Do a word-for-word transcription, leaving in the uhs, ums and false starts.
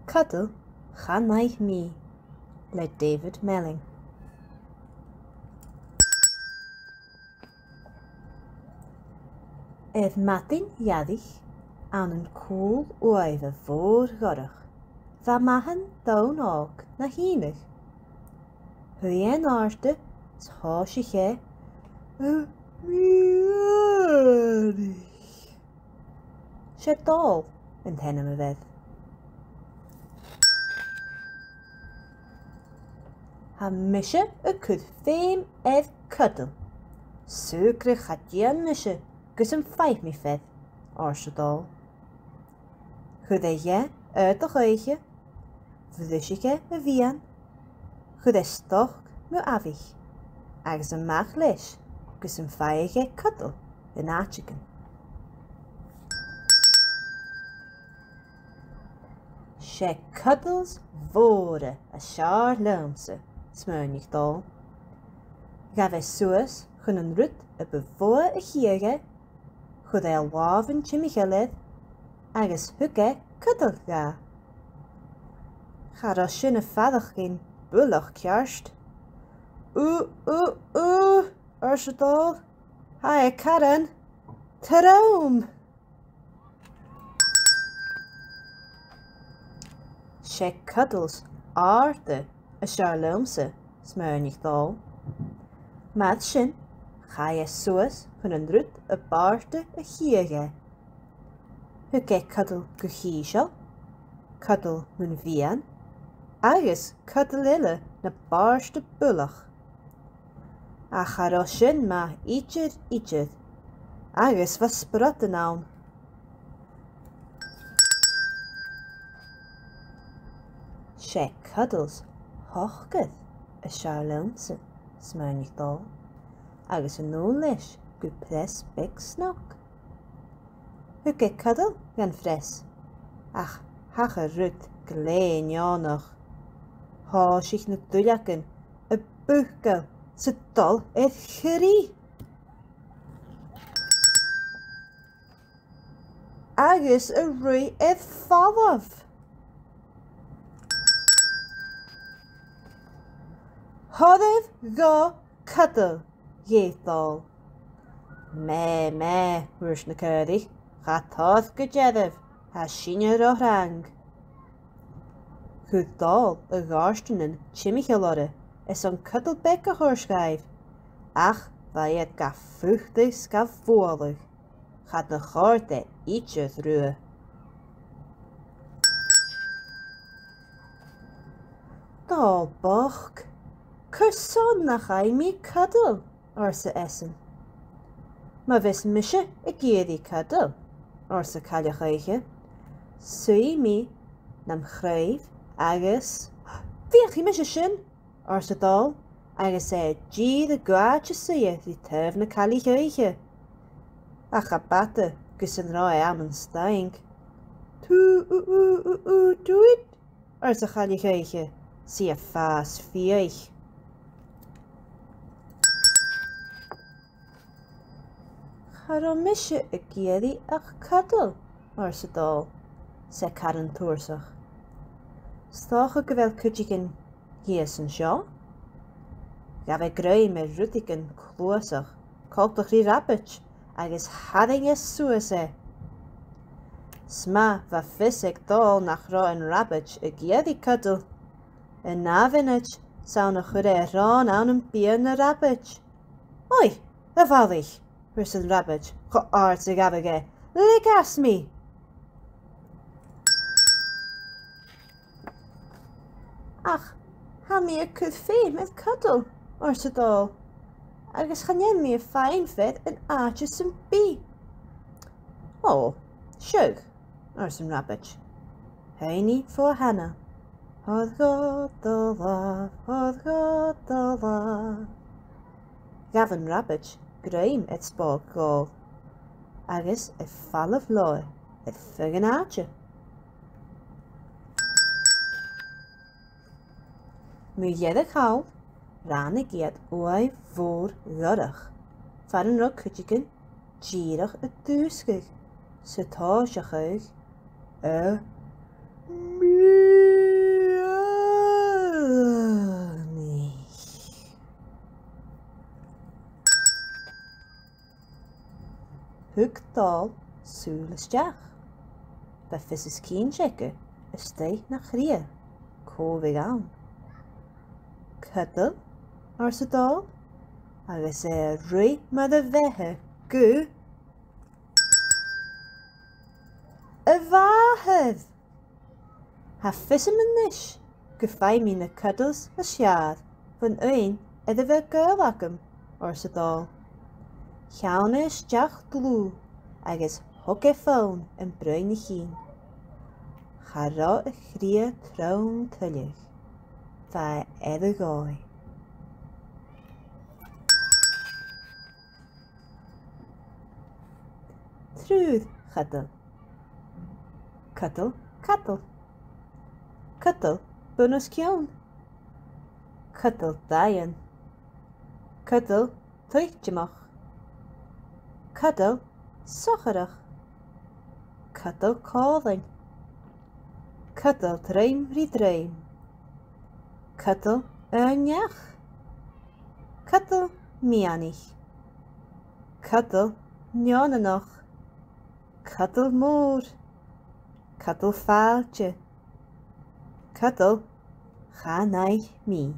Cuddle, chan fhaigh mi, le David Melling. Air madainn earraich, ann an cùl uaimh a' mhòr-dhorch, bha mathan donn òg na shìneadh. Shuidh e an àirde, 's thòisich e a' mìneachadh. 'S e Dòmhnall an t-ainm a bh' air. Tha mise a' cur feum air Cuddle. Saoil dè cha dèan mise gus am faigh mi fear, arsa Dòmhnall. Chuir e dheth aodach oidhche, bhruisich e a mhiann, chuir e stoc mu amhaich, agus a-mach leis gus am faigheadh e Cuddle an àiteigin. 'S e Cuddles mhòra as fheàrr leamsa, smaoinich Dòmhnall. Ghabh e suas chun an rud a bu mhotha a chitheadh e, chuir e a làmhan timcheall air, agus thug e Cuddle dha. Cha robh sin a' faireachdainn buileach ceart. Ù, ù, ù, arsa Dòmhnall, tha e caran trom. 'S e Cuddles àrda as fheàrr leamsa, smaoinich Dòmhnall. Mar sin, chaidh e suas chun an rud a b' àirde a chitheadh e. Thug e Cuddle gu h-ìosal, Cuddle mun mhiann, agus Cuddle eile na b' àirde buileach. Ach cha robh sin math idir, idir, agus bha sprudan ann. 'S e Cuddles shocair as fheàrr leamsa, smaoinich Dòmhnall, agus a-null leis gu preas beag snog. Thug e Cuddle dhan phreas, ach thachair rud glè neònach. Thòisich na duilleagan a' buachaille 's a' dol air chrith agus a' ruith air falbh. Thoir dhomh Cuddle, dh'èigh Dòmhnall. Mè, mè, thuirt na caoraich, cha toir gu dearbh, tha sinne ro thrang. Chuir Dòmhnall a ghàirdeanan timcheall oirre airson Cuddle beag a thoirt dhaibh, ach bha iad ga phutadh 's ga bhualadh. Cha do chòrd e idir riutha. Dòmhnall bochd, carson nach fhaigh mi Cuddle? arsa esan. Ma bhios mise ag iarraidh Cuddle, arsa Cailleach-oidhche, suidhidh mi nam chraobh agus... Feuchaidh mise sin, arsa Dòmhnall, agus e a' dìreadh gu àite-suidhe ri taobh na caillich-oidhche. Ach cha b' fhada gus an robh e ann an staing. Tù, ù, ù, ù, ù, tùit, arsa a' chaillich-oidhche, 's i a' fàs fiadhaich. Cha robh mise ag iarraidh ach Cuddle, arsa Dòmhnall, 's e caran tùrsach. 'S dòcha gu bheil cuideigin shìos an seo? Ghabh e grèim air rudeigin cluasach, coltach ri rabaid, agus tharraing e suas e. 'S math bha fios aig Dòmhnall nach robh an rabaid ag iarraidh Cuddle. An ath mhionaid, 's ann a chuir e a shròn ann am biadh na rabaid. Oi, a bhalaich, thuirt an rabaid, cho àrd 's a ghabhadh e. Leig às mi! Ach tha mi a' cur feum air Cuddle, arsa Dòmhnall, agus chan eil mi a' faighinn fear an àite sam bith. Ò, seadh, ars an rabaid. Thèid i fo a theanga. Thoir dhomh do làmh, thoir dhomh do làmh. Ghabh an rabaid grèim air spòg Dhòmhnaill, agus e a' falbh leotha air feadh an àite. Mu dheireadh thall, ràinig iad uaimh mhòr dhorch, far an robh cuideigin dìreach a' dùsgadh 's a' tòiseachadh a' mìneachadh. dall sùil a-steach. Bha fios is cinnt aige a-staigh na chridhe cò bhiodh ann. "Cudail," arsa an dall, agus e a' ruith mar a bheatha gu a mhàthair! "Tha fios agam a-nis gum faigh mi na cuddles as fheàrr bhon fheadhainn air a bheil gaol agam," arsa an dall. Sheall e a-steach dlùth agus thog e fonn am broinn a chinn. Cha robh a' chridhe trom tuilleadh. Bha e air a dhòigh. Triùir chadail. Cadal, cadal. Cadal bun-os-cionn. Cadal daingeann. Cadal tuiteamach. Cadal socharach. Cadal còmhla. Cadal druim ri druim. Cadal aon neach. Cadal meadhanaich. Cadal neònach. Cadal mòr. Cadal fàilte. Cadal chan fhaigh mi.